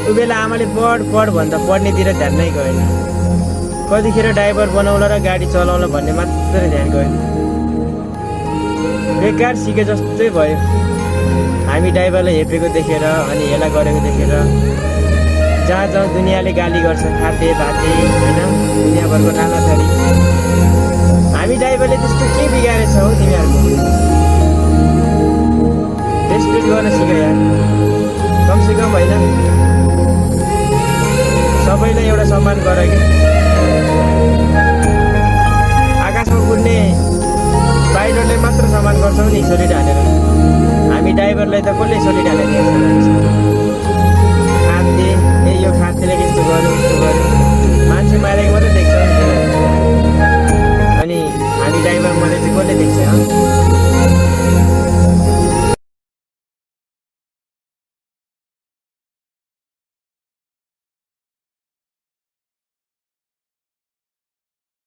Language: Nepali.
त्यो बेला आमाले पढ भन्दा पढ्नेतिर ध्यान नै गएन। कतिखेर ड्राइभर बनाउला र गाडी चलाउला भन्ने मात्रै ध्यान गयो। बेकार सिके जस्तै भयो। हामी ड्राइभरलाई हेपेको देखेर अनि हेला गरेको देखेर जहाँ जहाँ दुनियाँले गाली गर्छ, खाते भाते होइन, दुनियाँभरको नाना थरी। हामी ड्राइभरले त्यस्तो के बिगारेछ हौ तिमीहरूको? रेस्पेक्ट गर्न सिक यार, कमसेकम होइन